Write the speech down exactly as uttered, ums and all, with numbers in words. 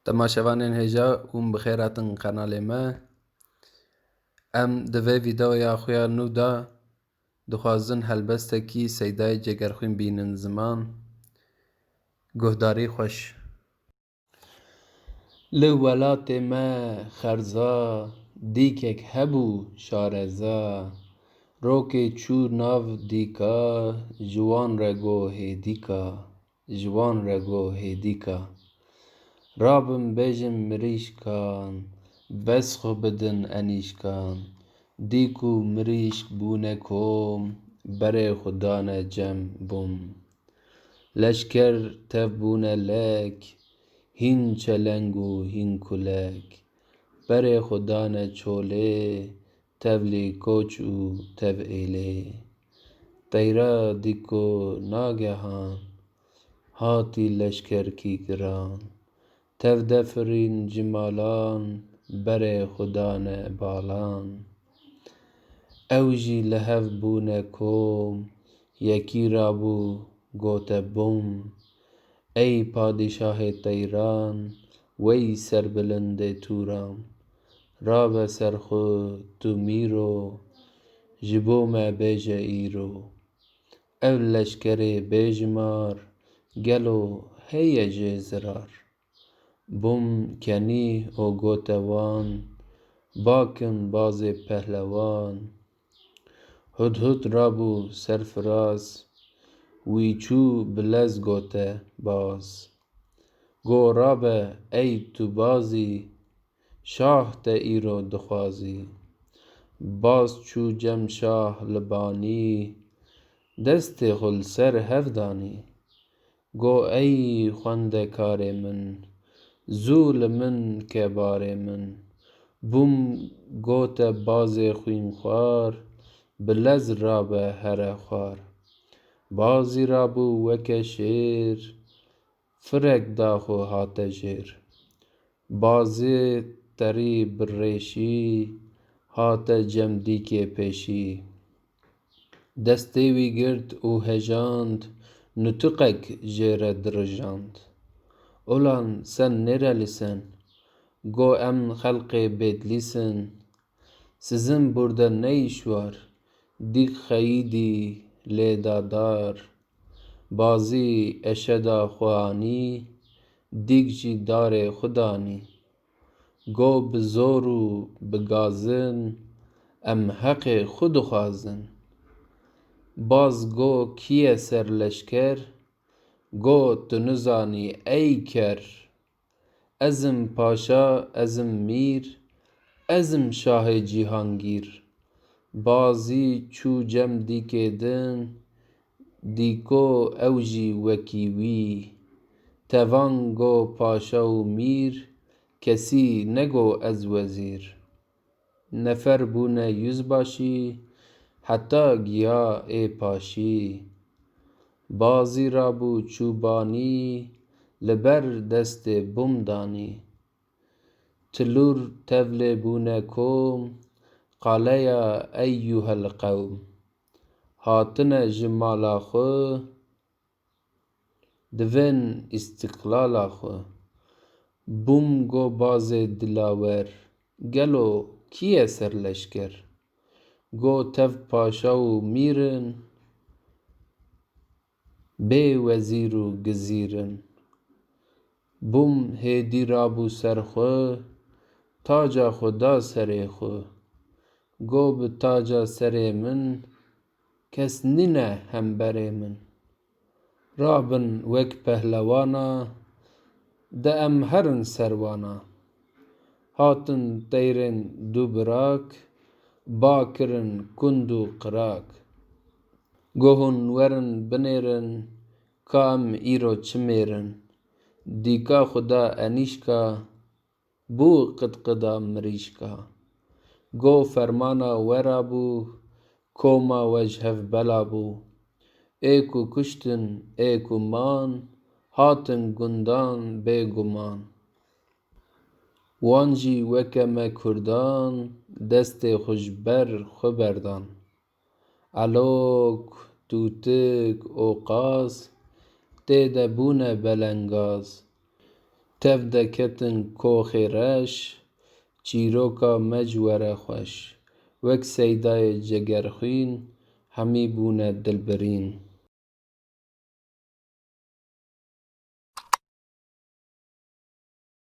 Temaşevanên hêja hûn bi xêr hatin qenalê me. Em di vê vîdeoya xwe ya nû de dixwazin helbestekî Seydayê Cegerxwîn bînin ziman. Guhdarî xweş. Li welatê me xerza dîkek hebû şareza. Rokê çû nav dîka, ji wan re go hêdîka, ji wan re go hêdîka. Rabin bêjin mirîşkan, bes xwe bidin enîşkan. Dîk û mirîşk bûne kom, berê xwe dane cem bûm. Leşker tev bûne lek, hîn çeleng û hîn kulek. Berê xwe dane çolê, tevlî koç û tev êlê. Teyra dîko nagehan, hatî leşkerkî giran. Tev defirîn cimalan, berê xwe dane balan. Ew jî li hev bûne kom, yekî rabû gote bûm. Ey padîşahê teyran, wey serbilindê tûran. Rabe ser xwe tu mîro, ji bo me bêje îro. Ev leşkerê bêjimar, gelo heye jê zirar? Bûm kenî û gote wan, bakin bazê pehlewan. Hudhud rabû serfiraz, wî çû bi lez gote baz. Go rabe ey tu bazî, şah te îro dixwazî. Baz çû cem şah li banî, destê xwe li ser hev danî. Go ey xwendekarê min, zû li min ke barê min. Bûm gote bazê xwînxwar, bi lez rabe here xwar. Bazî rabû weke şêr, firek da xwe hate jêr. Bazê terî bi rêşî, hate cem dîkê pêşî. Destê wî girt û hejand, nutiqek jê re dirijand. Olan sen nêrelîsen, go em xelqê bêdlîsin. Sizin burde neyîş war, dîk xeyîdî lê da dar. Bazî eşeda xwe anî, dîk jî darê xwe danî. Go bi zor û bi gazin, em heqê xwe dixwazin. Baz go kî ye serleşker, go tu nizanî ey ker. Ez im paşa, ez im mîr, ez im şahê cîhangîr. Bazî çû cem dîkê din, dîko ew jî wekî wî. Tevan go paşa û mîr, kesî nego ez wezîr. Nefer bûne yüzbaşî, heta giya ê paşî. Bazî rabû çûbanî, li ber destê bûm danî. Tilûr tevlê bûne kom, qaleya eyyuhel qewm. Hatine ji mala xwe, divên îstiqlala xwe. Bûm go bazê dilawer, gelo kî ye serleşker? Go tev paşa û mîr in, bê wezîr û gizîr in. Bûm hêdî rabû ser xwe, taca xwe da serê xwe. Go bi taca serê min, kes nîne hemberê min. Rabin wek pehlewana, de em herin serwana. Hatin teyrên du birak, ba kirin kund û qirak. Go hûn werin binêrin, ka em îro çi mêrin. Dîka xwe da enîşka, bû qidqida mirîşka. Go fermana we rabû, koma we ji hev bela bû. Ê ku kuştin, ê ku man, hatin gundan bêguman. Wan jî weke me kurdan, destê xwe ji ber xwe berdan. Elok, tûtik, oqaz, tê de bûne belengaz. Tev de ketin koxê reş, çîroka me ji we re xweş. Wek Seydayê Cegerxwîn, hemî bûne dilbirîn.